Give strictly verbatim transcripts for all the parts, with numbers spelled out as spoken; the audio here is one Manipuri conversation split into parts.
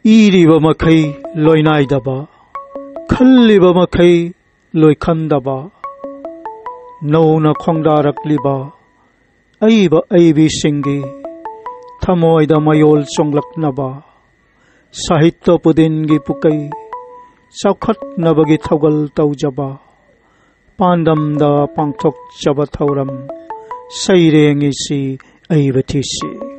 ꯏꯔꯤꯕ ꯃꯈꯩ ꯂꯣꯏꯅꯥꯏꯗꯕ, ꯈꯜꯂꯤꯕ ꯃꯈꯩ ꯂꯣꯏꯈꯟꯗꯕ, ꯅꯧꯅ ꯈꯣꯡꯗꯥꯔꯛꯂꯤꯕ ꯑꯏꯕ ꯑꯏꯕꯤꯁꯤꯡꯒꯤ ꯊꯃꯣꯏꯗ ꯃꯌꯣꯜ ꯆꯣꯡꯂꯛꯅꯕ, ꯁꯥꯍꯤꯇ꯭ꯌ ꯄꯨꯗꯤꯟꯒꯤ ꯄꯨꯀꯩ ꯆꯥꯎꯈꯠꯅꯕꯒꯤ ꯊꯧꯒꯜ ꯇꯧꯖꯕ, ꯄꯥꯟꯗꯝꯗ ꯄꯥꯡꯊꯣꯛꯆꯕ ꯊꯧꯔꯝ ꯁꯩꯔꯦꯡ ꯏꯁꯤ ꯑꯏꯕ ꯊꯤꯁꯤ꯫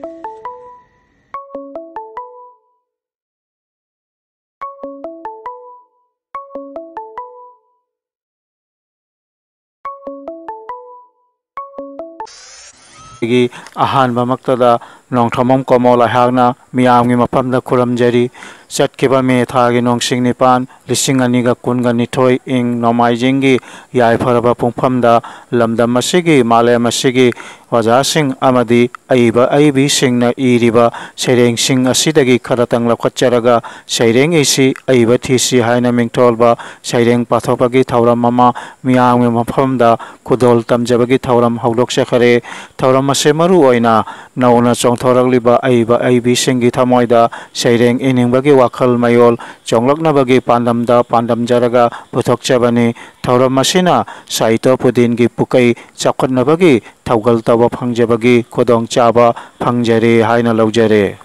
ꯑꯩꯒꯤ ꯑꯍꯥꯟꯕꯃꯛꯇꯗ ꯅꯣꯡꯊꯣꯝꯕꯝ ꯀꯣꯃꯣꯜ ꯑꯩꯍꯥꯛꯅ ꯃꯤꯌꯥꯝꯒꯤ ꯃꯐꯝꯗ ꯈꯨꯔꯨꯝꯖꯔꯤ꯫ ꯆꯠꯈꯤꯕ ꯃꯦ ꯊꯥꯒꯤ ꯅꯣꯡꯁꯤꯡ ꯅꯤꯄꯥꯟ, ꯂꯤꯁꯤꯡ ꯑꯅꯤꯒ ꯀꯨꯟꯒ ꯅꯤꯊꯣꯏ, ꯏꯪ ꯅꯣꯡꯃꯥꯏꯖꯤꯡꯒꯤ ꯌꯥꯏꯐꯔꯕ ꯄꯨꯡꯐꯝꯗ ꯂꯝꯗꯝ ꯑꯁꯤꯒꯤ, ꯃꯥꯂꯦꯝ ꯑꯁꯤꯒꯤ ꯑꯣꯖꯥꯁꯤꯡ ꯑꯃꯗꯤ ꯑꯏꯕ ꯑꯏꯕꯤꯁꯤꯡꯅ ꯏꯔꯤꯕ ꯁꯩꯔꯦꯡꯁꯤꯡ ꯑꯁꯤꯗꯒꯤ ꯈꯔꯇꯪ ꯂꯧꯈꯠꯆꯔꯒ ꯁꯩꯔꯦꯡ ꯏꯁꯤ ꯑꯏꯕ ꯊꯤꯁꯤ ꯍꯥꯏꯅ ꯃꯤꯡꯊꯣꯜꯕ ꯁꯩꯔꯦꯡ ꯄꯥꯊꯣꯛꯄꯒꯤ ꯊꯧꯔꯝ ꯑꯃ ꯃꯤꯌꯥꯝꯒꯤ ꯃꯐꯝꯗ ꯈꯨꯗꯣꯜ ꯇꯝꯖꯕꯒꯤ ꯊꯧꯔꯝ ꯍꯧꯗꯣꯛꯆꯈꯔꯦ꯫ ꯊꯧꯔꯝ ꯑꯁꯤ ꯃꯔꯨ ꯑꯣꯏꯅ ꯅꯧꯅ ꯆꯣꯡꯊꯣꯔꯛꯂꯤꯕ ꯑꯏꯕ ꯑꯏꯕꯤꯁꯤꯡꯒꯤ ꯊꯃꯣꯏꯗ ꯁꯩꯔꯦꯡ ꯏꯅꯤꯡꯕꯒꯤ ꯋꯥꯈꯜ ꯃꯌꯣꯜ ꯆꯣꯡꯂꯛꯅꯕꯒꯤ ꯄꯥꯟꯗꯝꯗ ꯄꯥꯟꯗꯝꯖꯔꯒ ꯄꯨꯊꯣꯛꯆꯕꯅꯤ꯫ ꯊꯧꯔꯝ ꯑꯁꯤꯅ ꯁꯥꯍꯤꯇ꯭ꯌ ꯄꯨꯗꯤꯟꯒꯤ ꯄꯨꯀꯩ ꯆꯥꯎꯈꯠꯅꯕꯒꯤ ꯊꯧꯒꯜ ꯇꯧꯕ ꯐꯪꯖꯕꯒꯤ ꯈꯨꯗꯣꯡꯆꯥꯕ ꯐꯪꯖꯔꯦ ꯍꯥꯏꯅ ꯂꯧꯖꯔꯦ꯫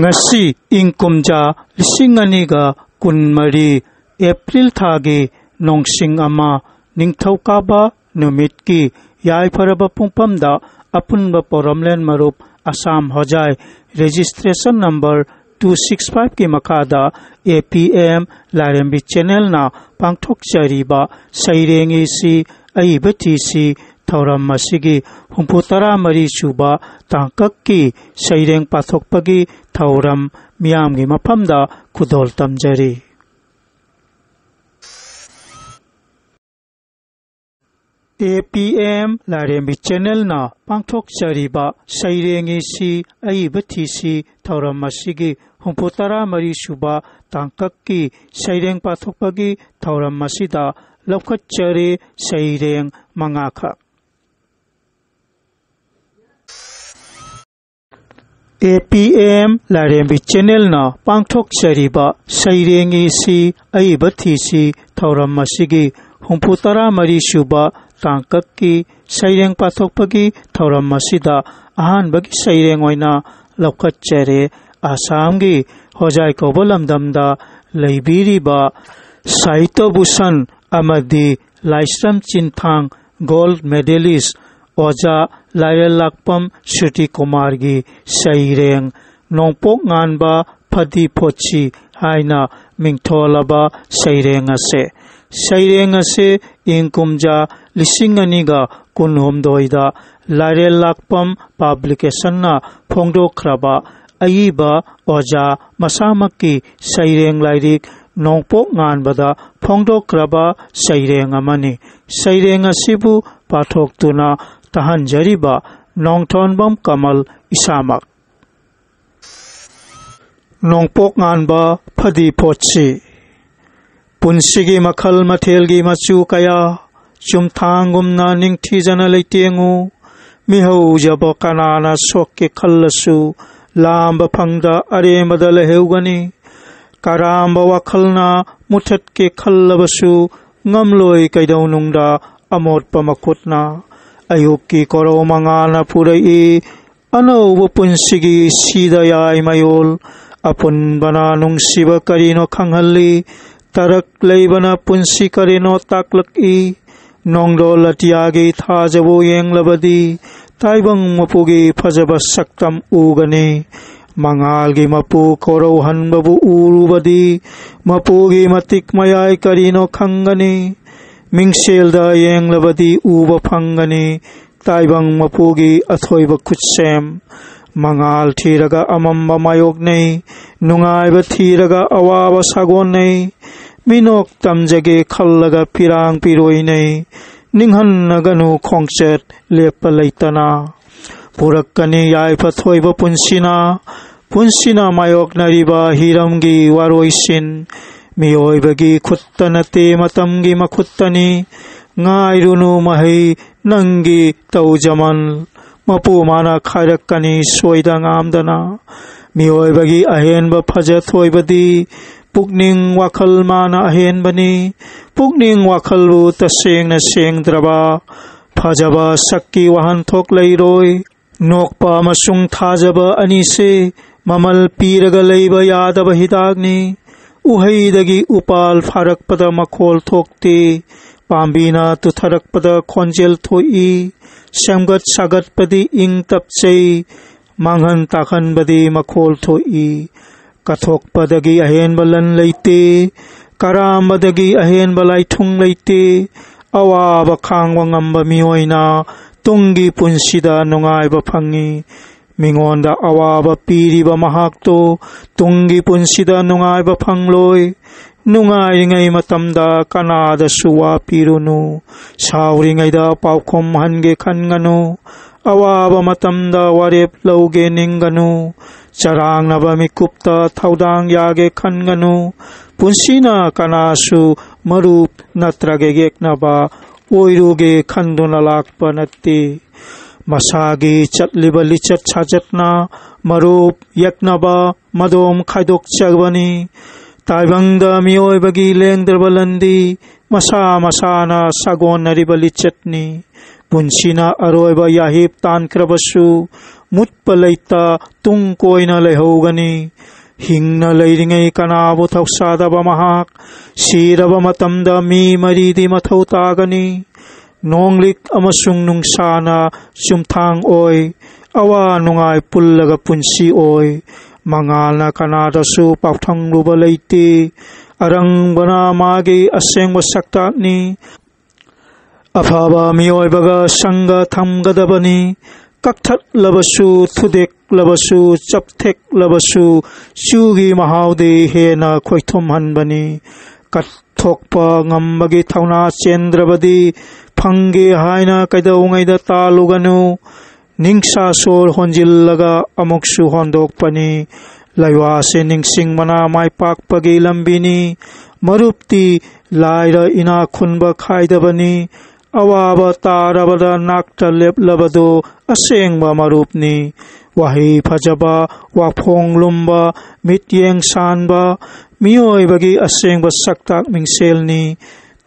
ꯉꯁꯤ ꯏꯪ ꯀꯨꯝꯖꯥ ꯂꯤꯁꯤꯡ ꯑꯅꯤꯒ ꯀꯨꯟꯃꯔꯤ ꯑꯦꯄ꯭ꯔꯤꯜ ꯊꯥꯒꯤ ꯅꯣꯡꯁꯤꯡ ꯑꯃ, ꯅꯤꯡꯊꯧꯀꯥꯕ ꯅꯨꯃꯤꯠꯀꯤ ꯌꯥꯏꯐꯔꯕ ꯄꯨꯡꯐꯝꯗ ꯑꯄꯨꯟꯕ ꯄꯣꯔꯝꯂꯦꯟ ꯃꯔꯨꯞ ꯑꯁꯥꯝ ꯍꯣꯖꯥꯏ registration number two six five ꯀꯤ ꯃꯈꯥꯗ A P M ꯂꯥꯏꯔꯦꯝꯕꯤ channel ꯅ ꯄꯥꯡꯊꯣꯛꯆꯔꯤꯕ ꯁꯩꯔꯦꯡ ꯏꯁꯤ ꯑꯏꯕ ꯊꯤꯁꯤ ꯊꯧꯔꯝ ꯑꯁꯤꯒꯤ ꯍꯨꯝꯐꯨ ꯇꯔꯥ ꯃꯔꯤ ꯁꯨꯕ ꯇꯥꯡꯀꯛꯀꯤ ꯁꯩꯔꯦꯡ ꯄꯥꯊꯣꯛꯄꯒꯤ ꯊꯧꯔꯝ ꯃꯤꯌꯥꯝꯒꯤ ꯃꯐꯝꯗ ꯈꯨꯗꯣꯜ ꯇꯝꯖꯔꯤ꯫ A P M ꯂꯥꯏꯔꯦꯝꯕꯤ channel ꯅ ꯄꯥꯡꯊꯣꯛꯆꯔꯤꯕ ꯁꯩꯔꯦꯡ ꯏꯁꯤ ꯑꯏꯕ ꯊꯤꯁꯤ ꯊꯧꯔꯝ ꯑꯁꯤꯒꯤ ꯍꯨꯝꯐꯨ ꯇꯔꯥ ꯃꯔꯤ ꯁꯨꯕ ꯇꯥꯡꯀꯛꯀꯤ ꯁꯩꯔꯦꯡ ꯄꯥꯊꯣꯛꯄꯒꯤ ꯊꯧꯔꯝ ꯑꯁꯤꯗ ꯂꯧꯈꯠꯆꯔꯦ ꯁꯩꯔꯦꯡ ꯃꯉꯥꯈꯛ꯫ ꯑꯦ ꯄꯤ ꯑꯦꯝ ꯂꯥꯏꯔꯦꯝꯕꯤ ꯆꯦꯅꯦꯜꯅ ꯄꯥꯡꯊꯣꯛꯆꯔꯤꯕ ꯁꯩꯔꯦꯡ ꯏꯁꯤ ꯑꯏꯕ ꯊꯤꯁꯤ ꯊꯧꯔꯝ ꯑꯁꯤꯒꯤ ꯍꯨꯝꯐꯨ ꯇꯔꯥ ꯃꯔꯤ ꯁꯨꯕ ꯇꯥꯡꯀꯛꯀꯤ ꯁꯩꯔꯦꯡ ꯄꯥꯊꯣꯛꯄꯒꯤ ꯊꯧꯔꯝ ꯑꯁꯤꯗ ꯑꯍꯥꯟꯕꯒꯤ ꯁꯩꯔꯦꯡ ꯑꯣꯏꯅ ꯂꯧꯈꯠꯆꯔꯦ꯫ ꯑꯁꯥꯝꯒꯤ ꯍꯣꯖꯥꯏ ꯀꯧꯕ ꯂꯝꯗꯝꯗ ꯂꯩꯕꯤꯔꯤꯕ ꯁꯥꯍꯤꯇ꯭ꯌ ꯚꯨꯁꯟ ꯑꯃꯗꯤ ꯂꯥꯏꯁ꯭ꯔꯝ ꯆꯤꯟꯊꯥꯡ ꯒꯣꯜꯗ ꯃꯦꯗꯦꯂꯤꯁ ꯑꯣꯖꯥ ꯂꯥꯏꯔꯦꯜꯂꯥꯛꯄꯝ ꯁ꯭ꯔꯨꯇꯤ ꯀꯨꯃꯥꯔꯒꯤ ꯁꯩꯔꯦꯡ ꯅꯣꯡꯄꯣꯛ ꯉꯥꯟꯕ ꯐꯗꯤ ꯐꯣꯠꯁꯤ ꯍꯥꯏꯅ ꯃꯤꯡꯊꯣꯜꯂꯕ ꯁꯩꯔꯦꯡ ꯑꯁꯦ꯫ ꯁꯩꯔꯦꯡ ꯑꯁꯦ ꯏꯪ ꯀꯨꯝꯖꯥ ꯂꯤꯁꯤꯡ ꯑꯅꯤꯒ ꯀꯨꯟꯍꯨꯝꯗꯣꯏꯗ ꯂꯥꯏꯔꯦꯜꯂꯥꯛꯄꯝ ꯄꯕ꯭ꯂꯤꯀꯦꯁꯟꯅ ꯐꯣꯡꯗꯣꯛꯈ꯭ꯔꯕ ꯑꯏꯕ ꯑꯣꯖꯥ ꯃꯁꯥꯃꯛꯀꯤ ꯁꯩꯔꯦꯡ ꯂꯥꯏꯔꯤꯛ ꯅꯣꯡꯄꯣꯛ ꯉꯥꯟꯕꯗ ꯐꯣꯡꯗꯣꯛꯈ꯭ꯔꯕ ꯁꯩꯔꯦꯡ ꯑꯃꯅꯤ꯫ ꯁꯩꯔꯦꯡ ꯑꯁꯤꯕꯨ ꯄꯥꯊꯣꯛꯇꯨꯅ ꯇꯥꯍꯟꯖꯔꯤꯕ ꯅꯣꯡꯊꯣꯟꯕꯝ ꯀꯃꯜ ꯏꯁꯥꯃꯛ꯫ ꯅꯣꯡꯄꯣꯛ ꯉꯥꯟꯕ ꯐꯗꯤ ꯐꯣꯠꯁꯤ꯫ ꯄꯨꯟꯁꯤꯒꯤ ꯃꯈꯜ ꯃꯊꯦꯜꯒꯤ ꯃꯆꯨ ꯀꯌꯥ ꯆꯨꯝꯊꯥꯡꯒꯨꯝꯅ ꯅꯤꯡꯊꯤꯖꯅ ꯂꯩꯇꯦꯡꯉꯨ꯫ ꯃꯤꯍꯧꯖꯕ ꯀꯅꯥꯅ ꯁꯣꯛꯀꯦ ꯈꯜꯂꯁꯨ, ꯂꯥꯝꯕ ꯐꯪꯗ ꯑꯔꯦꯝꯕꯗ ꯂꯩꯍꯧꯒꯅꯤ꯫ ꯀꯔꯝꯕ ꯋꯥꯈꯜꯅ ꯃꯨꯊꯠꯀꯦ ꯈꯜꯂꯕꯁꯨ, ꯉꯝꯂꯣꯏ ꯀꯩꯗꯧꯅꯨꯡꯗ ꯑꯃꯣꯠꯄ ꯃꯈꯨꯠꯅ꯫ ꯑꯌꯨꯛꯀꯤ ꯀꯣꯔꯧ ꯃꯉꯥꯜꯅ ꯄꯨꯔꯛꯏ ꯑꯅꯧꯕ ꯄꯨꯟꯁꯤꯒꯤ ꯁꯤꯗ ꯌꯥꯏ ꯃꯌꯣꯜ꯫ ꯑꯄꯨꯟꯕꯅ ꯅꯨꯡꯁꯤꯕ ꯀꯔꯤꯅꯣ ꯈꯪꯍꯜꯂꯤ, ꯇꯔꯛ ꯂꯩꯕꯅ ꯄꯨꯟꯁꯤ ꯀꯔꯤꯅꯣ ꯇꯥꯛꯂꯛꯏ꯫ ꯅꯣꯡꯗꯣꯜ ꯑꯇꯤꯌꯥꯒꯤ ꯊꯥꯖꯕꯨ ꯌꯦꯡꯂꯕꯗꯤ, ꯇꯥꯏꯕꯪ ꯃꯄꯨꯒꯤ ꯐꯖꯕ ꯁꯛꯇꯝ ꯎꯒꯅꯤ꯫ ꯃꯉꯥꯜꯒꯤ ꯃꯄꯨ ꯀꯣꯔꯧꯍꯟꯕꯕꯨ ꯎꯔꯨꯕꯗꯤ, ꯃꯄꯨꯒꯤ ꯃꯇꯤꯛ ꯃꯌꯥꯏ ꯀꯔꯤꯅꯣ ꯈꯪꯒꯅꯤ꯫ ꯃꯤꯡꯁꯦꯜꯗ ꯌꯦꯡꯂꯕꯗꯤ ꯎꯕ ꯐꯪꯒꯅꯤ ꯇꯥꯏꯕꯪ ꯃꯄꯨꯒꯤ ꯑꯊꯣꯏꯕ ꯈꯨꯠꯁꯦꯝ꯫ ꯃꯉꯥꯜ ꯊꯤꯔꯒ ꯑꯃꯝꯕ ꯃꯥꯌꯣꯛꯅꯩ, ꯅꯨꯡꯉꯥꯏꯕ ꯊꯤꯔꯒ ꯑꯋꯥꯕ ꯁꯥꯒꯣꯟꯅꯩ꯫ ꯃꯤꯅꯣꯛ ꯇꯝꯖꯒꯦ ꯈꯜꯂꯒ ꯄꯤꯔꯥꯡ ꯄꯤꯔꯣꯏꯅꯩ꯫ ꯅꯤꯡꯍꯟꯅꯒꯅꯨ ꯈꯣꯡꯆꯠ ꯂꯦꯞꯄ ꯂꯩꯇꯅ꯫ ꯄꯨꯔꯛꯀꯅꯤ ꯌꯥꯏꯐ ꯊꯣꯏꯕ ꯄꯨꯟꯁꯤꯅ, ꯄꯨꯟꯁꯤꯅ ꯃꯥꯌꯣꯛꯅꯔꯤꯕ ꯍꯤꯔꯝꯒꯤ ꯋꯥꯔꯣꯏꯁꯤꯟ꯫ ꯃꯤꯑꯣꯏꯕꯒꯤ ꯈꯨꯠꯇ ꯅꯠꯇꯦ, ꯃꯇꯝꯒꯤ ꯃꯈꯨꯠꯇꯅꯤ꯫ ꯉꯥꯏꯔꯨꯅꯨ ꯃꯍꯩ ꯅꯪꯒꯤ ꯇꯧꯖꯃꯜ꯫ ꯃꯄꯨ ꯃꯥꯅ ꯈꯥꯏꯔꯛꯀꯅꯤ ꯁꯣꯏꯗ ꯉꯥꯝꯗꯅ꯫ ꯃꯤꯑꯣꯏꯕꯒꯤ ꯑꯍꯦꯟꯕ ꯐꯖꯊꯣꯏꯕꯗꯤ ꯄꯨꯛꯅꯤꯡ ꯋꯥꯈꯜ ꯃꯥꯅ ꯑꯍꯦꯟꯕꯅꯤ꯫ ꯄꯨꯛꯅꯤꯡ ꯋꯥꯈꯜꯕꯨ ꯇꯁꯦꯡꯅ ꯁꯦꯡꯗ꯭ꯔꯕ ꯐꯖꯕ ꯁꯛꯀꯤ ꯋꯥꯍꯟꯊꯣꯛ ꯂꯩꯔꯣꯏ꯫ ꯅꯣꯛꯄ ꯑꯃꯁꯨꯡ ꯊꯥꯖꯕ ꯑꯅꯤꯁꯦ ꯃꯃꯜ ꯄꯤꯔꯒ ꯂꯩꯕ ꯌꯥꯗꯕ ꯍꯤꯗꯥꯛꯅꯤ꯫ ꯎꯍꯩꯗꯒꯤ ꯎꯄꯥꯜ ꯐꯥꯔꯛꯄꯗ ꯃꯈꯣꯜ ꯊꯣꯛꯇꯦ꯫ ꯄꯥꯝꯕꯤꯅ ꯇꯨꯊꯔꯛꯄꯗ ꯈꯣꯟꯖꯦꯜ ꯊꯣꯛꯏ꯫ ꯁꯦꯝꯒꯠ ꯁꯥꯒꯠꯄꯗꯤ ꯏꯪ ꯇꯞꯆꯩ꯫ ꯃꯥꯡꯍꯟ ꯇꯥꯛꯍꯟꯕꯗꯤ ꯃꯈꯣꯜ ꯊꯣꯛꯏ꯫ ꯀꯠꯊꯣꯛꯄꯗꯒꯤ ꯑꯍꯦꯟꯕ ꯂꯟ ꯂꯩꯇꯦ꯫ ꯀꯔꯥꯝꯕꯗꯒꯤ ꯑꯍꯦꯟꯕ ꯂꯥꯏꯊꯨꯡ ꯂꯩꯇꯦ꯫ ꯑꯋꯥꯕ ꯈꯥꯡꯕ ꯉꯝꯕ ꯃꯤꯑꯣꯏꯅ ꯇꯨꯡꯒꯤ ꯄꯨꯟꯁꯤꯗ ꯅꯨꯡꯉꯥꯏꯕ ꯐꯪꯏ꯫ ꯃꯤꯉꯣꯟꯗ ꯑꯋꯥꯕ ꯄꯤꯔꯤꯕ ꯃꯍꯥꯛꯇꯣ ꯇꯨꯡꯒꯤ ꯄꯨꯟꯁꯤꯗ ꯅꯨꯡꯉꯥꯏꯕ ꯐꯪꯂꯣꯏ꯫ ꯅꯨꯡꯉꯥꯏꯔꯤꯉꯩ ꯃꯇꯝꯗ ꯀꯅꯥꯗꯁꯨ ꯋꯥ ꯄꯤꯔꯨꯅꯨ꯫ ꯁꯥꯎꯔꯤꯉꯩꯗ ꯄꯥꯎꯈꯨꯝ ꯍꯟꯒꯦ ꯈꯟꯒꯅꯨ꯫ ꯑꯋꯥꯕ ꯃꯇꯝꯗ ꯋꯥꯔꯦꯞ ꯂꯧꯒꯦ ꯅꯤꯡꯒꯅꯨ꯫ ꯆꯔꯥꯡꯅꯕ ꯃꯤꯀꯨꯞꯇ ꯊꯧꯗꯥꯡ ꯌꯥꯒꯦ ꯈꯟꯒꯅꯨ꯫ ꯄꯨꯟꯁꯤꯅ ꯀꯅꯥꯁꯨ ꯃꯔꯨꯞ ꯅꯠꯇ꯭ꯔꯒ ꯌꯦꯛꯅꯕ ꯑꯣꯏꯔꯨꯒꯦ ꯈꯟꯗꯨꯅ ꯂꯥꯛꯄ ꯅꯠꯇꯦ꯫ ꯃꯁꯥꯒꯤ ꯆꯠꯂꯤꯕ ꯂꯤꯆꯠ ꯁꯥꯖꯠꯅ ꯃꯔꯨꯞ ꯌꯦꯛꯅꯕ ꯃꯗꯣꯝ ꯈꯥꯏꯗꯣꯛꯆꯕꯅꯤ꯫ ꯇꯥꯏꯕꯪꯗ ꯃꯤꯑꯣꯏꯕꯒꯤ ꯂꯦꯡꯗ꯭ꯔꯕ ꯂꯟꯗꯤ ꯃꯁꯥ ꯃꯁꯥꯅ ꯁꯥꯒꯣꯟꯅꯔꯤꯕ ꯂꯤꯆꯠꯅꯤ꯫ ꯄꯨꯟꯁꯤꯅ ꯑꯔꯣꯏꯕ ꯌꯥꯍꯤꯞ ꯇꯥꯟꯈ꯭ꯔꯕꯁꯨ ꯃꯨꯠꯄ ꯂꯩꯇ ꯇꯨꯡ ꯀꯣꯏꯅ ꯂꯩꯍꯧꯒꯅꯤ꯫ ꯍꯤꯡꯅ ꯂꯩꯔꯤꯉꯩ ꯀꯅꯥꯕꯨ ꯊꯧꯁꯥꯗꯕ ꯃꯍꯥꯛ ꯁꯤꯔꯕ ꯃꯇꯝꯗ ꯃꯤ ꯃꯔꯤꯗꯤ ꯃꯊꯧ ꯇꯥꯒꯅꯤ꯫ ꯅꯣꯡꯂꯤꯛ ꯑꯃꯁꯨꯡ ꯅꯨꯡꯁꯥꯅ ꯆꯨꯝꯊꯥꯡ ꯑꯣꯏ꯫ ꯑꯋꯥ ꯅꯨꯡꯉꯥꯏ ꯄꯨꯜꯂꯒ ꯄꯨꯟꯁꯤ ꯑꯣꯏ꯫ ꯃꯉꯥꯜꯅ ꯀꯅꯥꯗꯁꯨ ꯄꯥꯎꯊꯪꯂꯨꯕ ꯂꯩꯇꯦ꯫ ꯑꯔꯪꯕꯅ ꯃꯥꯒꯤ ꯑꯁꯦꯡꯕ ꯁꯛꯇꯥꯛꯅꯤ꯫ ꯑꯐꯕ ꯃꯤꯑꯣꯏꯕꯒ ꯁꯪꯒ ꯊꯝꯒꯗꯕꯅꯤ꯫ ꯀꯛꯊꯠꯂꯕꯁꯨ, ꯊꯨꯗꯦꯛꯂꯕꯁꯨ, ꯆꯞꯊꯦꯛꯂꯕꯁꯨ ꯆꯨꯒꯤ ꯃꯍꯥꯎꯗꯤ ꯍꯦꯟꯅ ꯈꯣꯏꯊꯨꯝꯍꯟꯕꯅꯤ꯫ ꯀꯠꯊꯣꯛꯄ ꯉꯝꯕꯒꯤ ꯊꯧꯅꯥ ꯆꯦꯟꯗ꯭ꯔꯕꯗꯤ ꯐꯪꯒꯦ ꯍꯥꯏꯅ ꯀꯩꯗꯧꯉꯩꯗ ꯇꯥꯜꯂꯨꯒꯅꯨ꯫ ꯅꯤꯡꯁꯥ ꯁꯣꯔ ꯍꯣꯟꯖꯤꯜꯂꯒ ꯑꯃꯨꯛꯁꯨ ꯍꯣꯟꯗꯣꯛꯄꯅꯤ꯫ ꯂꯩꯋꯥꯁꯦ ꯅꯤꯡꯁꯤꯡꯕꯅ ꯃꯥꯏ ꯄꯥꯛꯄꯒꯤ ꯂꯝꯕꯤꯅꯤ꯫ ꯃꯔꯨꯞꯇꯤ ꯂꯥꯏꯔ ꯏꯅꯥꯛ ꯈꯨꯟꯕ ꯈꯥꯏꯗꯕꯅꯤ꯫ ꯑꯋꯥꯕ ꯇꯥꯔꯕꯗ ꯅꯥꯛꯇ ꯂꯦꯞꯂꯕꯗꯨ ꯑꯁꯦꯡꯕ ꯃꯔꯨꯞꯅꯤ꯫ ꯋꯥꯍꯩ ꯐꯖꯕ, ꯋꯥꯐꯣꯡ ꯂꯨꯝꯕ, ꯃꯤꯠꯌꯦꯡ ꯁꯥꯟꯕ, ꯃꯤꯑꯣꯏꯕꯒꯤ ꯑꯁꯦꯡꯕ ꯁꯛꯇꯥꯛ ꯃꯤꯡꯁꯦꯜꯅꯤ꯫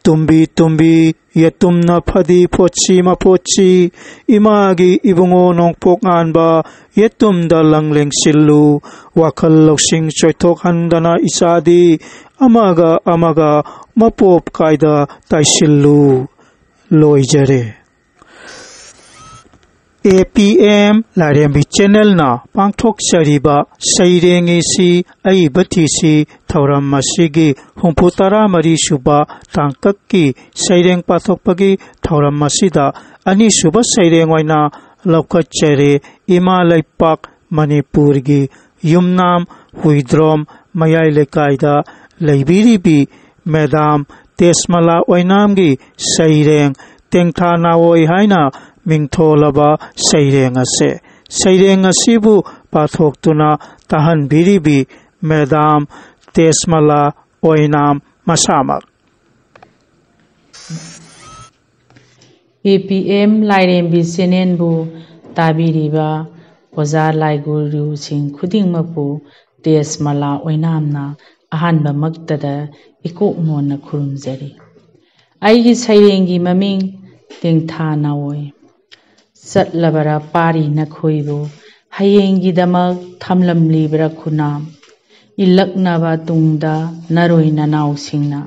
ꯇꯨꯝꯕꯤ ꯇꯨꯝꯕꯤ, ꯌꯦꯇꯨꯝꯅ ꯐꯗꯤ ꯐꯣꯠꯁꯤ ꯃꯐꯣꯠꯁꯤ, ꯏꯃꯥꯒꯤ ꯏꯕꯨꯡꯉꯣ ꯅꯣꯡꯄꯣꯛ ꯉꯥꯟꯕ, ꯌꯦꯇꯨꯝꯗ ꯂꯪ ꯂꯦꯡꯁꯤꯜꯂꯨ꯫ ꯋꯥꯈꯜ ꯂꯧꯁꯤꯡ ꯆꯣꯏꯊꯣꯛꯍꯟꯗꯅ ꯏꯆꯥꯗꯤ ꯑꯃꯒ ꯑꯃꯒ ꯃꯄꯣꯞ ꯀꯥꯏꯗ ꯇꯥꯏꯁꯤꯜꯂꯨ꯫ ꯂꯣꯏꯖꯔꯦ꯫ ꯑꯦ ꯄꯤ ꯑꯦꯝ ꯂꯥꯏꯔꯦꯝꯕꯤ ꯆꯦꯅꯦꯜꯅ ꯄꯥꯡꯊꯣꯛꯆꯔꯤꯕ ꯁꯩꯔꯦꯡ ꯏꯁꯤ ꯑꯏꯕ ꯊꯤꯁꯤ ꯊꯧꯔꯝ ꯑꯁꯤꯒꯤ ꯍꯨꯝꯐꯨ ꯇꯔꯥ ꯃꯔꯤ ꯁꯨꯕ ꯇꯥꯡꯀꯛꯀꯤ ꯁꯩꯔꯦꯡ ꯄꯥꯊꯣꯛꯄꯒꯤ ꯊꯧꯔꯝ ꯑꯁꯤꯗ ꯑꯅꯤꯁꯨꯕ ꯁꯩꯔꯦꯡ ꯑꯣꯏꯅ ꯂꯧꯈꯠꯆꯔꯦ꯫ ꯏꯃꯥ ꯂꯩꯄꯥꯛ ꯃꯅꯤꯄꯨꯔꯒꯤ ꯌꯨꯝꯅꯥꯝ ꯍꯨꯏꯗ꯭ꯔꯣꯝ ꯃꯌꯥꯏ ꯂꯩꯀꯥꯏꯗ ꯂꯩꯕꯤꯔꯤꯕꯤ ꯃꯦꯗꯥꯝ ꯇꯦꯖꯃꯂꯥ ꯑꯣꯏꯅꯥꯝꯒꯤ ꯁꯩꯔꯦꯡ ꯇꯦꯡꯊꯥ ꯅꯥꯑꯣꯏ ꯍꯥꯏꯅ ꯃꯤꯡꯊꯣꯜꯂꯕ ꯁꯩꯔꯦꯡ ꯑꯁꯦ, ꯁꯩꯔꯦꯡ ꯑꯁꯤꯕꯨ ꯄꯥꯊꯣꯛꯇꯨꯅ ꯇꯥꯍꯟꯕꯤꯔꯤꯕꯤ ꯃꯦꯗꯥꯝ ꯇꯦꯖꯃꯂꯥ ꯑꯣꯏꯅꯥꯝ ꯃꯁꯥꯃꯛ꯫ ꯑꯦ ꯄꯤ ꯑꯦꯝ ꯂꯥꯏꯔꯦꯝꯕꯤ ꯆꯦꯅꯦꯜꯕꯨ ꯇꯥꯕꯤꯔꯤꯕ ꯑꯣꯖꯥ ꯂꯥꯏꯒꯨꯔꯨꯁꯤꯡ ꯈꯨꯗꯤꯡꯃꯛꯄꯨ ꯇꯦꯖꯃꯂꯥ ꯑꯣꯏꯅꯥꯝꯅ ꯑꯍꯥꯟꯕꯃꯛꯇꯗ ꯏꯀꯣꯛ ꯃꯣꯟꯅ ꯈꯨꯔꯨꯝꯖꯔꯤ꯫ ꯑꯩꯒꯤ ꯁꯩꯔꯦꯡꯒꯤ ꯃꯃꯤꯡ ꯇꯦꯡꯊꯥ ꯅꯥꯑꯣꯏ꯫ ꯆꯠꯂꯕꯔꯥ ꯄꯥꯔꯤ ꯅꯈꯣꯏꯕꯨ ꯍꯌꯦꯡꯒꯤꯗꯃꯛ ꯊꯝꯂꯝꯂꯤꯕ꯭ꯔꯥ ꯈꯨꯅꯥꯝ? ꯏꯜꯂꯛꯅꯕ ꯇꯨꯡꯗ ꯅꯔꯣꯏ ꯅꯅꯥꯎꯁꯤꯡꯅ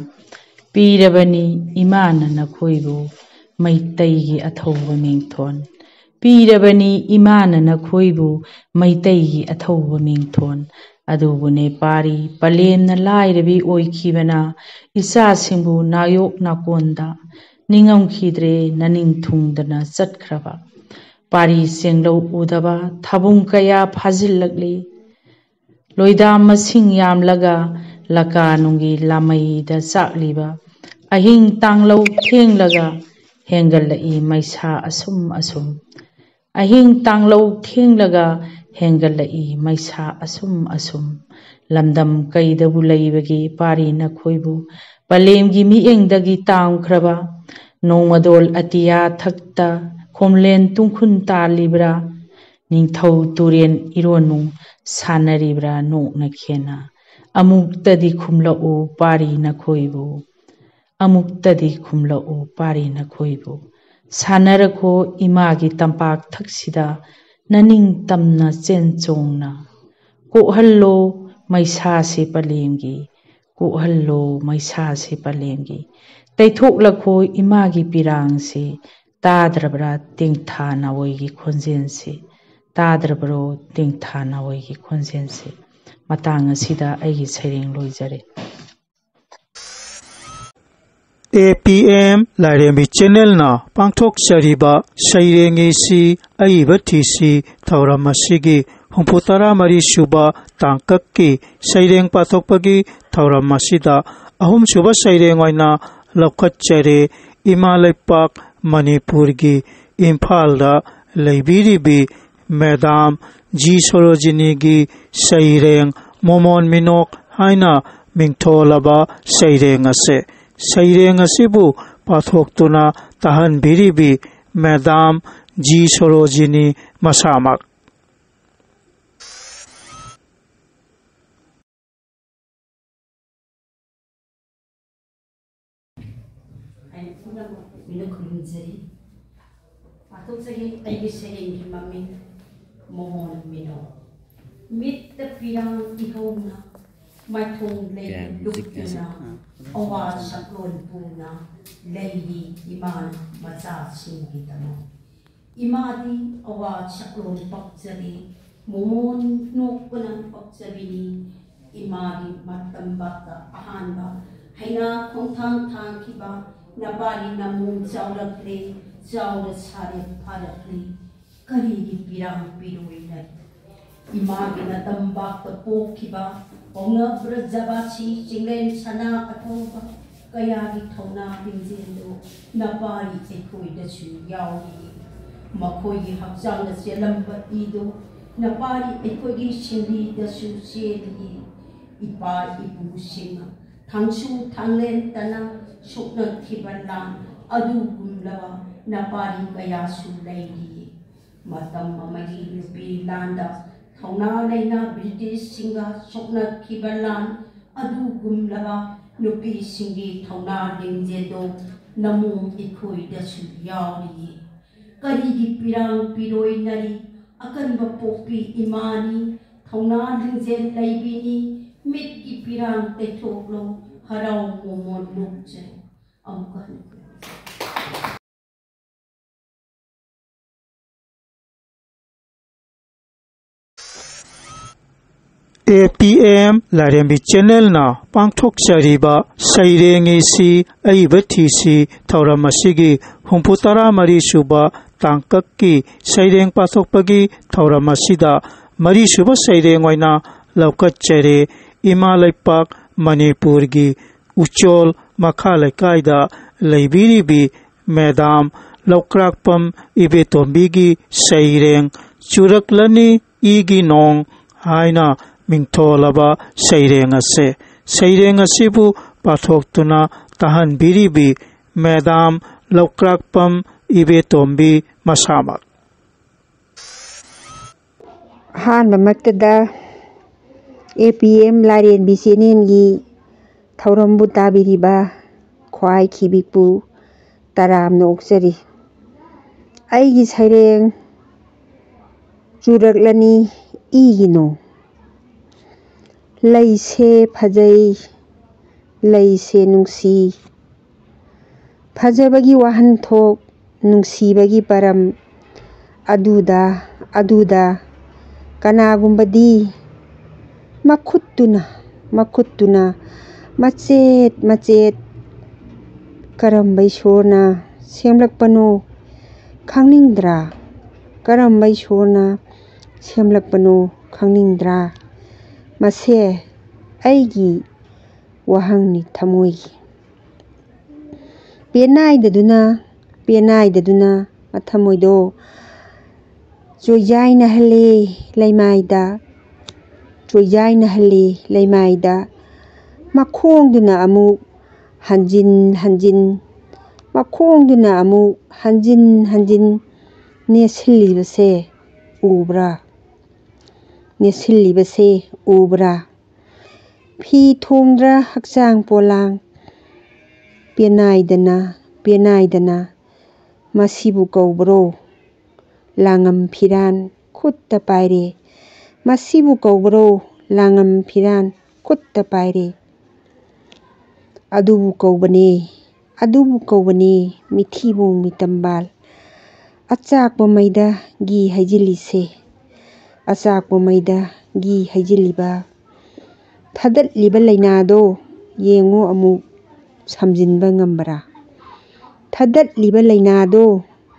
ꯄꯤꯔꯕꯅꯤ ꯏꯃꯥꯅ ꯅꯈꯣꯏꯕꯨ ꯃꯩꯇꯩꯒꯤ ꯑꯊꯧꯕ ꯃꯤꯡꯊꯣꯟ꯫ ꯄꯤꯔꯕꯅꯤ ꯏꯃꯥꯅ ꯅꯈꯣꯏꯕꯨ ꯃꯩꯇꯩꯒꯤ ꯑꯊꯧꯕ ꯃꯤꯡꯊꯣꯟ꯫ ꯑꯗꯨꯕꯨꯅꯦ ꯄꯥꯔꯤ ꯄꯂꯦꯝꯅ ꯂꯥꯏꯔꯕꯤ ꯑꯣꯏꯈꯤꯕꯅ ꯏꯆꯥꯁꯤꯡꯕꯨ ꯅꯥꯌꯣꯛ ꯅꯥꯀꯣꯟꯗ ꯅꯤꯡꯉꯝꯈꯤꯗ꯭ꯔꯦ ꯅꯅꯤꯡ ꯊꯨꯡꯗꯅ ꯆꯠꯈ꯭ꯔꯕ꯫ ꯄꯥꯔꯤ ꯆꯦꯡꯂꯧ ꯎꯗꯕ ꯊꯥꯕꯨꯡ ꯀꯌꯥ ꯐꯥꯖꯤꯜꯂꯛꯂꯤ꯫ ꯂꯣꯏꯗꯥꯝ ꯃꯁꯤꯡ ꯌꯥꯝꯂꯒ ꯂꯀꯥ ꯅꯨꯡꯒꯤ ꯂꯥꯃꯩꯗ ꯆꯥꯛꯂꯤꯕ꯫ ꯑꯍꯤꯡ ꯇꯥꯡꯂꯧ ꯊꯦꯡꯂꯒ ꯍꯦꯟꯒꯠꯂꯛꯏ ꯃꯩꯁꯥ ꯑꯁꯨꯝ ꯑꯁꯨꯝ꯫ ꯑꯍꯤꯡ ꯇꯥꯡꯂꯧ ꯊꯦꯡꯂꯒ ꯍꯦꯟꯒꯠꯂꯛꯏ ꯃꯩꯁꯥ ꯑꯁꯨꯝ ꯑꯁꯨꯝ꯫ ꯂꯝꯗꯝ ꯀꯩꯗꯕꯨ ꯂꯩꯕꯒꯦ ꯄꯥꯔꯤ ꯅꯈꯣꯏꯕꯨ? ꯄꯂꯦꯝꯒꯤ ꯃꯤꯠꯌꯦꯡꯗꯒꯤ ꯇꯥꯝꯈ꯭ꯔꯕ ꯅꯣꯡꯃꯗꯣꯜ ꯑꯇꯤꯌꯥ ꯊꯛꯇ ꯈꯣꯝꯂꯦꯟ ꯇꯨꯡꯈꯨꯟ ꯇꯥꯜꯂꯤꯕ꯭ꯔꯥ? ꯅꯤꯡꯊꯧ ꯇꯨꯔꯦꯟ ꯏꯔꯣꯟꯅꯨꯡ ꯁꯥꯟꯅꯔꯤꯕ꯭ꯔꯥ ꯅꯣꯛꯅ ꯈꯦꯅ? ꯑꯃꯨꯛꯇꯗꯤ ꯈꯨꯝꯂꯛꯎ ꯄꯥꯔꯤ ꯅꯈꯣꯏꯕꯨ, ꯑꯃꯨꯛꯇꯗꯤ ꯈꯨꯝꯂꯛꯎ ꯄꯥꯔꯤ ꯅꯈꯣꯏꯕꯨ꯫ ꯁꯥꯟꯅꯔꯈꯣ ꯏꯃꯥꯒꯤ ꯇꯝꯄꯥꯛ ꯊꯛꯁꯤꯗ ꯅꯅꯤꯡ ꯇꯝꯅ ꯆꯦꯟ ꯆꯣꯡꯅ꯫ ꯀꯣꯛꯍꯜꯂꯣ ꯃꯩꯁꯥꯁꯦ ꯄꯂꯦꯝꯒꯤ, ꯀꯣꯛꯍꯜꯂꯣ ꯃꯩꯁꯥꯁꯦ ꯄꯂꯦꯝꯒꯤ꯫ ꯇꯩꯊꯣꯛꯂꯈꯣ ꯏꯃꯥꯒꯤ ꯄꯤꯔꯥꯡꯁꯦ꯫ ꯇꯥꯗ꯭ꯔꯕ꯭ꯔꯥ ꯇꯦꯡꯊꯥ ꯅꯥꯋꯣꯏꯒꯤ ꯈꯣꯟꯖꯦꯜꯁꯦ? ꯇꯥꯗ꯭ꯔꯕ꯭ꯔꯣ ꯇꯦꯡꯊꯥ ꯅꯥꯋꯣꯏꯒꯤ ꯈꯣꯟꯖꯦꯜꯁꯦ? ꯃꯇꯥꯡ ꯑꯁꯤꯗ ꯑꯩꯒꯤ ꯁꯩꯔꯦꯡ ꯂꯣꯏꯖꯔꯦ꯫ ꯑꯦ ꯄꯤ ꯑꯦꯝ ꯂꯥꯏꯔꯦꯝꯕꯤ ꯆꯦꯅꯦꯜꯅ ꯄꯥꯡꯊꯣꯛꯆꯔꯤꯕ ꯁꯩꯔꯦꯡꯒꯤꯁꯤ ꯑꯏꯕ ꯊꯤꯁꯤ ꯊꯧꯔꯝ ꯑꯁꯤꯒꯤ ꯍꯨꯝꯐꯨ ꯇꯔꯥ ꯃꯔꯤ ꯁꯨꯕ ꯇꯥꯡꯀꯛꯀꯤ ꯁꯩꯔꯦꯡ ꯄꯥꯊꯣꯛꯄꯒꯤ ꯊꯧꯔꯝ ꯑꯁꯤꯗ ꯑꯍꯨꯝꯁꯨꯕ ꯁꯩꯔꯦꯡ ꯑꯣꯏꯅ ꯂꯧꯈꯠꯆꯔꯦ꯫ ꯏꯃꯥ ꯂꯩꯄꯥꯛ ꯃꯅꯤꯄꯨꯔꯒꯤ ꯏꯝꯐꯥꯜꯗ ꯂꯩꯕꯤꯔꯤꯕꯤ ꯃꯦꯗꯥꯝ ꯖꯤ ꯁꯣꯔꯣꯖꯤꯅꯤꯒꯤ ꯁꯩꯔꯦꯡ ꯃꯣꯃꯣꯟ ꯃꯤꯅꯣꯛ ꯍꯥꯏꯅ ꯃꯤꯡꯊꯣꯜꯂꯕ ꯁꯩꯔꯦꯡ ꯑꯁꯦ꯫ ꯁꯩꯔꯦꯡ ꯑꯁꯤꯕꯨ ꯄꯥꯊꯣꯛꯇꯨꯅ ꯇꯥꯍꯟꯕꯤꯔꯤꯕꯤ ꯃꯦꯗꯥꯝ ꯖꯤ ꯁꯣꯔꯣꯖꯤꯅꯤ ꯃꯁꯥꯃꯛ꯫ ꯑꯩ ꯄꯨꯝꯅꯃꯛ ꯃꯤꯅ ꯈꯨꯔꯨꯝꯖꯔꯤ꯫ ꯄꯥꯊꯣꯛꯆꯒꯦ ꯑꯩꯒꯤ ꯁꯩꯔꯦꯡꯒꯤ ꯃꯃꯤꯡ ꯃꯣꯃꯣꯟ ꯃꯤꯅꯣꯛ꯫ ꯃꯤꯠꯇ ꯄꯤꯔꯥꯡ ꯏꯍꯧꯅ, ꯃꯥꯏꯊꯣꯡ ꯂꯩ ꯀꯌꯥꯝ ꯂꯨꯞꯇꯨꯅ, ꯃꯨꯖꯤꯛ ꯑꯋꯥ ꯁꯛꯂꯣꯟ ꯄꯨꯅ ꯂꯩꯔꯤ ꯏꯃꯥꯅ ꯃꯆꯥꯁꯤꯡꯒꯤꯗꯃꯛ꯫ ꯏꯃꯥꯗꯤ ꯑꯋꯥ ꯁꯛꯂꯣꯟ ꯄꯛꯆꯕꯤ, ꯃꯣꯃꯣꯟ ꯅꯣꯛꯄꯅ ꯄꯛꯆꯕꯤꯅꯤ꯫ ꯏꯃꯥꯒꯤ ꯃꯇꯝꯕꯥꯛꯇ ꯑꯍꯥꯟꯕ ꯍꯩꯅꯥ ꯈꯣꯡꯊꯥꯡ ꯊꯥꯡꯈꯤꯕ, ꯅꯄꯥꯔꯤ ꯅꯃꯣꯟ ꯆꯥꯎꯔꯛꯂꯦ, ꯆꯥꯎꯔ ꯁꯥꯔꯦ ꯐꯥꯔꯛꯂꯦ꯫ ꯀꯔꯤꯒꯤ ꯄꯤꯔꯥꯡ ꯄꯤꯔꯣꯏꯅ? ꯏꯃꯥꯒꯤ ꯅꯇꯝꯕꯥꯛꯇ ꯄꯣꯛꯈꯤꯕ ꯄꯥꯎꯅ ꯕ꯭ꯔꯖꯕꯥꯁꯤ ꯆꯤꯡꯂꯦꯟ ꯁꯅꯥ ꯑꯊꯧꯕ ꯀꯌꯥꯒꯤ ꯊꯧꯅꯥ ꯂꯤꯡꯖꯦꯜꯗꯨ ꯅꯄꯥꯔꯤ ꯑꯩꯈꯣꯏꯗꯁꯨ ꯌꯥꯎꯔꯤ꯫ ꯃꯈꯣꯏꯒꯤ ꯍꯛꯆꯥꯡꯗ ꯆꯦꯜꯂꯝꯕ ꯏꯗꯨ ꯅꯄꯥꯔꯤ ꯑꯩꯈꯣꯏꯒꯤ ꯁꯤꯡꯂꯤꯗꯁꯨ ꯆꯦꯜꯂꯤ꯫ ꯏꯄꯥ ꯏꯄꯨꯁꯤꯡꯅ ꯊꯥꯡꯁꯨ ꯊꯥꯡꯂꯦꯟꯇꯅ ꯁꯣꯛꯅꯈꯤꯕ ꯂꯥꯟ ꯑꯗꯨꯒꯨꯝꯂꯕ ꯅꯄꯥꯔꯤ ꯀꯌꯥꯁꯨ ꯂꯩꯔꯤ꯫ ꯃꯇꯝ ꯑꯃꯒꯤ ꯅꯨꯄꯤ ꯂꯥꯟꯗ ꯊꯧꯅꯥ ꯂꯩꯅ ꯕ꯭ꯔꯤꯇꯤꯁꯁꯤꯡꯒ ꯁꯣꯛꯅꯈꯤꯕ ꯂꯥꯟ ꯑꯗꯨꯒꯨꯝꯂꯕ ꯅꯨꯄꯤꯁꯤꯡꯒꯤ ꯊꯧꯅꯥ ꯂꯤꯡꯖꯦꯜꯗꯣ ꯅꯃꯨ ꯑꯩꯈꯣꯏꯗꯁꯨ ꯌꯥꯎꯔꯤ꯫ ꯀꯔꯤꯒꯤ ꯄꯤꯔꯥꯡ ꯄꯤꯔꯣꯏꯅꯔꯤ? ꯑꯀꯟꯕ ꯄꯣꯛꯄꯤ ꯏꯃꯥꯅꯤ, ꯊꯧꯅꯥ ꯂꯤꯡꯖꯦꯜ ꯂꯩꯕꯤꯅꯤ꯫ ꯃꯤꯠꯀꯤ ꯄꯤꯔꯥꯡ ꯇꯩꯊꯣꯛꯂꯣ, ꯍꯔꯥꯎ ꯃꯣꯃꯣꯟ ꯅꯣꯛꯆꯩ꯫ ꯑꯃꯨꯛꯀ ꯍꯟꯅ ꯈꯨꯔꯨꯝꯖꯔꯤ꯫ ꯑꯦ ꯄꯤ ꯑꯦꯝ ꯂꯥꯏꯔꯦꯝꯕꯤ ꯆꯦꯅꯦꯜꯅ ꯄꯥꯡꯊꯣꯛꯆꯔꯤꯕ ꯁꯩꯔꯦꯡ ꯏꯁꯤ ꯑꯏꯕ ꯊꯤꯁꯤ ꯊꯧꯔꯝ ꯑꯁꯤꯒꯤ ꯍꯨꯝꯐꯨ ꯇꯔꯥ ꯃꯔꯤ ꯁꯨꯕ ꯇꯥꯡꯀꯛꯀꯤ ꯁꯩꯔꯦꯡ ꯄꯥꯊꯣꯛꯄꯒꯤ ꯊꯧꯔꯝ ꯑꯁꯤꯗ ꯃꯔꯤ ꯁꯨꯕ ꯁꯩꯔꯦꯡ ꯑꯣꯏꯅ ꯂꯧꯈꯠꯆꯔꯦ꯫ ꯏꯃꯥ ꯂꯩꯄꯥꯛ ꯃꯅꯤꯄꯨꯔꯒꯤ ꯎꯆꯣꯜ ꯃꯈꯥ ꯂꯩꯀꯥꯏꯗ ꯂꯩꯕꯤꯔꯤꯕꯤ ꯃꯦꯗꯥꯝ ꯂꯧꯀ꯭ꯔꯥꯛꯄꯝ ꯏꯕꯦꯇꯣꯝꯕꯤꯒꯤ ꯁꯩꯔꯦꯡ ꯆꯨꯔꯛꯂꯅꯤ ꯏꯒꯤ ꯅꯣꯡ ꯍꯥꯏꯅ ꯃꯤꯡꯊꯣꯜꯂꯕ ꯁꯩꯔꯦꯡ ꯑꯁꯦ, ꯁꯩꯔꯦꯡ ꯑꯁꯤꯕꯨ ꯄꯥꯊꯣꯛꯇꯨꯅ ꯇꯥꯍꯟꯕꯤꯔꯤꯕꯤ ꯃꯦꯗꯥꯝ ꯂꯧꯀ꯭ꯔꯥꯛꯄꯝ ꯏꯕꯦꯇꯣꯝꯕꯤ ꯃꯁꯥꯃꯛ꯫ ꯑꯍꯥꯟꯕꯃꯛꯇꯗ ꯑꯦ ꯄꯤ ꯑꯦꯝ ꯂꯥꯏꯔꯦꯝꯕꯤ ꯆꯦꯅꯦꯜꯒꯤ ꯊꯧꯔꯝꯕꯨ ꯇꯥꯕꯤꯔꯤꯕ ꯈ꯭ꯋꯥꯏ ꯈꯤꯕꯤꯛꯄꯨ ꯇꯔꯥꯝꯅ ꯑꯣꯛꯆꯔꯤ꯫ ꯑꯩꯒꯤ ꯁꯩꯔꯦꯡ ꯆꯨꯔꯛꯂꯅꯤ ꯏꯒꯤ ꯅꯣꯡ꯫ ꯂꯩꯁꯦ ꯐꯖꯩ, ꯂꯩꯁꯦ ꯅꯨꯡꯁꯤ, ꯐꯖꯕꯒꯤ ꯋꯥꯍꯟꯊꯣꯛ, ꯅꯨꯡꯁꯤꯕꯒꯤ ꯄꯔꯝ, ꯑꯗꯨꯗ, ꯑꯗꯨꯗ ꯀꯅꯥꯒꯨꯝꯕꯗꯤ ꯃꯈꯨꯠꯇꯨꯅ, ꯃꯈꯨꯠꯇꯨꯅ ꯃꯆꯦꯠ ꯃꯆꯦꯠ ꯀꯔꯝꯕ ꯏꯁꯣꯔꯅ ꯁꯦꯝꯂꯛꯄꯅꯣ ꯈꯪꯅꯤꯡꯗ꯭ꯔꯥ? ꯀꯔꯝꯕ ꯏꯁꯣꯔꯅ ꯁꯦꯝꯂꯛꯄꯅꯣ ꯈꯪꯅꯤꯡꯗ꯭ꯔꯥ? ꯃꯁꯦ ꯑꯩꯒꯤ ꯋꯥꯍꯪꯅꯤ ꯊꯃꯣꯏꯒꯤ꯫ ꯄꯦꯟꯅꯥꯏꯗꯗꯨꯅ, ꯄꯦꯟꯅꯥꯏꯗꯗꯨꯅ ꯃꯊꯃꯣꯏꯗꯣ ꯆꯣꯏꯖꯥꯏꯅꯍꯜꯂꯦ ꯂꯩꯃꯥꯏꯗ, ꯆꯣꯏꯖꯥꯏꯅꯍꯜꯂꯦ ꯂꯩꯃꯥꯏꯗ꯫ ꯃꯈꯣꯡꯗꯨꯅ ꯑꯃꯨꯛ ꯍꯟꯖꯤꯟ ꯍꯟꯖꯤꯟ ꯃꯈꯣꯡꯗꯨꯅ ꯑꯃꯨꯛ ꯍꯟꯖꯤꯟ ꯍꯟꯖꯤꯟ ꯅꯦꯠꯁꯤꯜꯂꯤꯕꯁꯦ ꯎꯕ꯭ꯔꯥ? ꯅꯦꯠꯁꯤꯜꯂꯤꯕꯁꯦ ꯎꯕ꯭ꯔꯥ? ꯐꯤ ꯊꯣꯡꯗ꯭ꯔ ꯍꯛꯆꯥꯡ ꯄꯣꯂꯥꯡ ꯄꯦꯅꯥꯏꯗꯅ, ꯄꯦꯅꯥꯏꯗꯅ ꯃꯁꯤꯕꯨ ꯀꯧꯕ꯭ꯔꯣ? ꯂꯥꯡꯉꯝ ꯐꯤꯔꯥꯟ ꯈꯨꯠꯇ ꯄꯥꯏꯔꯦ꯫ ꯃꯁꯤꯕꯨ ꯀꯧꯕ꯭ꯔꯣ? ꯂꯥꯡꯉꯝ ꯐꯤꯔꯥꯟ ꯈꯨꯠꯇ ꯄꯥꯏꯔꯦ꯫ ꯑꯗꯨꯕꯨ ꯀꯧꯕꯅꯦ, ꯑꯗꯨꯕꯨ ꯀꯧꯕꯅꯦ ꯃꯤꯊꯤꯕꯣꯡ ꯃꯤꯇꯝꯕꯥꯜ꯫ ꯑꯆꯥꯛꯄ ꯃꯩꯗ ꯘꯤ ꯍꯩꯖꯤꯜꯂꯤꯁꯦ, ꯑꯆꯥꯛꯄ ꯃꯩꯗ ꯘꯤ ꯍꯩꯖꯤꯜꯂꯤꯕ꯫ ꯊꯥꯗꯠꯂꯤꯕ ꯂꯩꯅꯥꯗꯣ ꯌꯦꯡꯉꯨ ꯑꯃꯨꯛ ꯁꯝꯖꯤꯟꯕ ꯉꯝꯕ꯭ꯔꯥ? ꯊꯥꯗꯠꯂꯤꯕ ꯂꯩꯅꯥꯗꯣ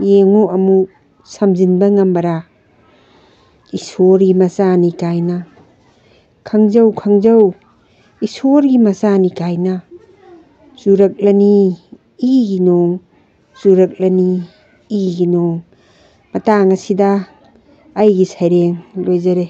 ꯌꯦꯡꯉꯨ ꯑꯃꯨꯛ ꯁꯝꯖꯤꯟꯕ ꯉꯝꯕ꯭ꯔꯥ? ꯏꯁꯣꯔꯒꯤ ꯃꯆꯥꯅꯤ ꯀꯥꯏꯅ꯫ ꯈꯪꯖꯧ, ꯈꯪꯖꯧ, ꯏꯁꯣꯔꯒꯤ ꯃꯆꯥꯅꯤ ꯀꯥꯏꯅ꯫ ꯆꯨꯔꯛꯂꯅꯤ ꯏꯒꯤ ꯅꯣꯡ, ꯆꯨꯔꯛꯂꯅꯤ ꯏꯒꯤ ꯅꯣꯡ꯫ ꯃꯇꯥꯡ ꯑꯁꯤꯗ ꯑꯩꯒꯤ ꯁꯩꯔꯦꯡ ꯂꯣꯏꯖꯔꯦ꯫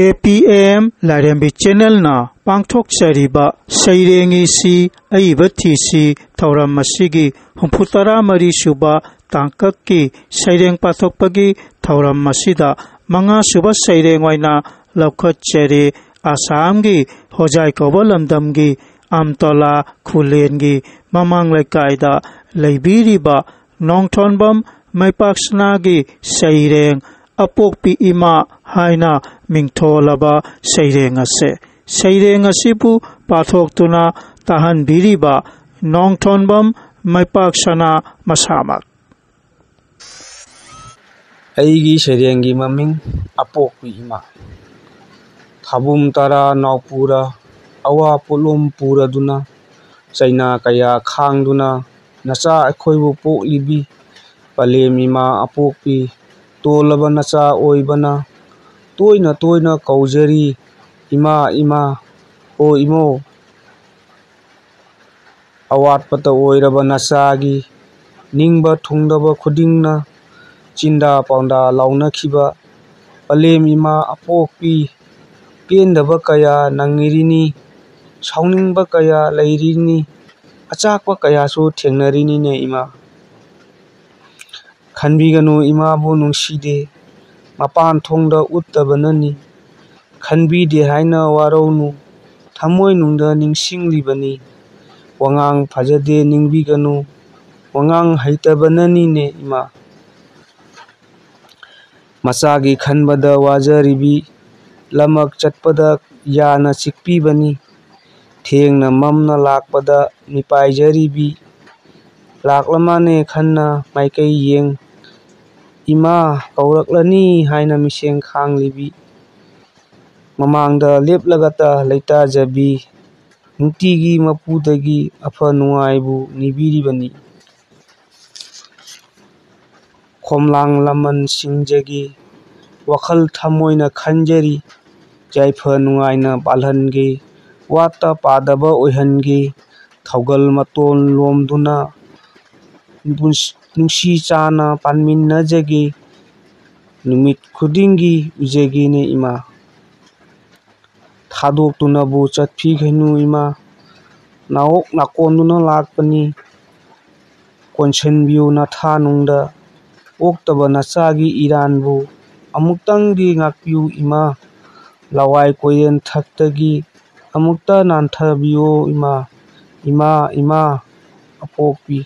ꯑꯦ ꯄꯤ ꯑꯦꯝ ꯂꯥꯏꯔꯦꯝꯕꯤ ꯆꯦꯅꯦꯜꯅ ꯄꯥꯡꯊꯣꯛꯆꯔꯤꯕ ꯁꯩꯔꯦꯡ ꯏꯁꯤ ꯑꯏꯕ ꯊꯤꯁꯤ ꯊꯧꯔꯝ ꯑꯁꯤꯒꯤ ꯍꯨꯝꯐꯨꯇꯔꯥ ꯃꯔꯤ ꯁꯨꯕ ꯇꯥꯡꯀꯛꯀꯤ ꯁꯩꯔꯦꯡ ꯄꯥꯊꯣꯛꯄꯒꯤ ꯊꯧꯔꯝ ꯑꯁꯤꯗ ꯃꯉꯥ ꯁꯨꯕ ꯁꯩꯔꯦꯡ ꯑꯣꯏꯅ ꯂꯧꯈꯠꯆꯔꯤ꯫ ꯑꯁꯥꯝꯒꯤ ꯍꯣꯖꯥꯏ ꯀꯧꯕ ꯂꯝꯗꯝꯒꯤ ꯑꯝꯇꯣꯂꯥ ꯈꯨꯂꯦꯟꯒꯤ ꯃꯃꯥꯡ ꯂꯩꯀꯥꯏꯗ ꯂꯩꯕꯤꯔꯤꯕ ꯅꯣꯡꯊꯣꯟꯕꯝ ꯃꯩꯄꯥꯛꯁꯅꯥꯒꯤ ꯁꯩꯔꯦꯡ ꯑꯄꯣꯛꯄꯤ ꯏꯃꯥ ꯍꯥꯏꯅ ꯃꯤꯡꯊꯣꯜꯂꯕ ꯁꯩꯔꯦꯡ ꯑꯁꯦ꯫ ꯁꯩꯔꯦꯡ ꯑꯁꯤꯕꯨ ꯄꯥꯊꯣꯛꯇꯨꯅ ꯇꯥꯍꯟꯕꯤꯔꯤꯕ ꯅꯣꯡꯊꯣꯟꯕꯝ ꯃꯩꯄꯥꯛꯁꯅꯥ ꯃꯁꯥꯃꯛ꯫ ꯑꯩꯒꯤ ꯁꯩꯔꯦꯡꯒꯤ ꯃꯃꯤꯡ ꯑꯄꯣꯛꯄꯤ ꯏꯃꯥ꯫ ꯊꯥꯕꯨꯝ ꯇꯔꯥ ꯅꯥꯎꯄꯨꯔ, ꯑꯋꯥ ꯄꯣꯠꯂꯨꯝ ꯄꯨꯔꯗꯨꯅ, ꯆꯩꯅꯥ ꯀꯌꯥ ꯈꯥꯡꯗꯨꯅ, ꯅꯆꯥ ꯑꯩꯈꯣꯏꯕꯨ ꯄꯣꯛꯂꯤꯕꯤ ꯄꯂꯦꯝ ꯏꯃꯥ ꯑꯄꯣꯛꯄꯤ, ꯇꯣꯜꯂꯕ ꯅꯆꯥ ꯑꯣꯏꯕꯅ ꯇꯣꯏꯅ ꯇꯣꯏꯅ ꯀꯧꯖꯔꯤ, ꯏꯃꯥ, ꯏꯃꯥ, ꯑꯣ ꯏꯃꯧ꯫ ꯑꯋꯥꯠꯄꯇ ꯑꯣꯏꯔꯕ ꯅꯆꯥꯒꯤ ꯅꯤꯡꯕ ꯊꯨꯡꯗꯕ ꯈꯨꯗꯤꯡꯅ ꯆꯤꯟꯗꯥ ꯄꯥꯎꯗꯥ ꯂꯥꯎꯅꯈꯤꯕ ꯄꯂꯦꯝ ꯏꯃꯥ ꯑꯄꯣꯛꯄꯤ, ꯄꯦꯟꯗꯕ ꯀꯌꯥ ꯅꯪꯂꯤꯔꯤꯅꯤ, ꯁꯥꯎꯅꯤꯡꯕ ꯀꯌꯥ ꯂꯩꯔꯤꯅꯤ꯫ ꯑꯆꯥꯛꯄ ꯀꯌꯥꯁꯨ ꯊꯦꯡꯅꯔꯤꯅꯤꯅꯦ ꯏꯃꯥ꯫ ꯈꯟꯕꯤꯒꯅꯨ, ꯏꯃꯥꯕꯨ ꯅꯨꯡꯁꯤꯗꯦ, ꯃꯄꯥꯟ ꯊꯣꯡꯗ ꯎꯠꯇꯕꯅꯅꯤ꯫ ꯈꯟꯕꯤꯗꯦ ꯍꯥꯏꯅ ꯋꯥꯔꯧꯅꯨ, ꯊꯃꯣꯏꯅꯨꯡꯗ ꯅꯤꯡꯁꯤꯡꯂꯤꯕꯅꯤ꯫ ꯋꯥꯉꯥꯡ ꯐꯖꯗꯦ ꯅꯤꯡꯕꯤꯒꯅꯨ, ꯋꯥꯉꯥꯡ ꯍꯩꯇꯕꯅꯅꯤꯅꯦ ꯏꯃꯥ꯫ ꯃꯆꯥꯒꯤ ꯈꯟꯕꯗ ꯋꯥꯖꯔꯤꯕꯤ, ꯂꯃꯛ ꯆꯠꯄꯗ ꯌꯥꯅ ꯆꯤꯛꯄꯤꯕꯅꯤ꯫ ꯊꯦꯡꯅ ꯃꯝꯅ ꯂꯥꯛꯄꯗ ꯃꯤꯄꯥꯏꯖꯔꯤꯕꯤ, ꯂꯥꯛꯂꯃꯥꯅꯦ ꯈꯟꯅ ꯃꯥꯏꯀꯩ ꯌꯦꯡ꯫ ꯏꯃꯥ ꯀꯧꯔꯛꯂꯅꯤ ꯍꯥꯏꯅ ꯃꯤꯁꯦꯡ ꯈꯥꯡꯂꯤꯕꯤ, ꯃꯃꯥꯡꯗ ꯂꯦꯞꯂꯒꯇ ꯂꯩꯇꯥꯖꯕꯤ, ꯅꯨꯡꯇꯤꯒꯤ ꯃꯄꯨꯗꯒꯤ ꯑꯐ ꯅꯨꯡꯉꯥꯏꯕꯨ ꯅꯤꯕꯤꯔꯤꯕꯅꯤ꯫ ꯈꯣꯝꯂꯥꯡ ꯂꯃꯟ ꯁꯤꯡꯖꯒꯦ, ꯋꯥꯈꯜ ꯊꯃꯣꯏꯅ ꯈꯟꯖꯔꯤ, ꯌꯥꯏꯐ ꯅꯨꯡꯉꯥꯏꯅ ꯄꯥꯜꯍꯟꯒꯦ, ꯋꯥꯠꯇ ꯄꯥꯗꯕ ꯑꯣꯏꯍꯟꯒꯦ, ꯊꯧꯒꯜ ꯃꯇꯣꯟ ꯂꯣꯝꯗꯨꯅ ꯅꯨꯡꯁꯤ ꯆꯥꯅ ꯄꯥꯟꯃꯤꯟꯅꯖꯒꯦ, ꯅꯨꯃꯤꯠ ꯈꯨꯗꯤꯡꯒꯤ ꯎꯖꯒꯦꯅꯦ ꯏꯃꯥ꯫ ꯊꯥꯗꯣꯛꯇꯨꯅꯕꯨ ꯆꯠꯈꯤꯒꯅꯨ ꯏꯃꯥ, ꯅꯥꯑꯣꯛ ꯅꯥꯀꯣꯟꯗꯨꯅ ꯂꯥꯛꯄꯅꯤ꯫ ꯀꯣꯟꯁꯤꯟꯕꯤꯌꯨ ꯅꯊꯥꯅꯨꯡꯗ, ꯑꯣꯛꯇꯕ ꯅꯆꯥꯒꯤ ꯏꯔꯥꯟꯕꯨ ꯑꯃꯨꯛꯇꯪꯗꯤ ꯉꯥꯛꯄꯤꯌꯨ ꯏꯃꯥ꯫ ꯂꯋꯥꯏ ꯀꯣꯏꯔꯦꯟ ꯊꯛꯇꯒꯤ ꯑꯃꯨꯛꯇ ꯅꯥꯟꯊꯕꯤꯌꯨ ꯏꯃꯥ, ꯏꯃꯥ, ꯏꯃꯥ ꯑꯄꯣꯛꯄꯤ꯫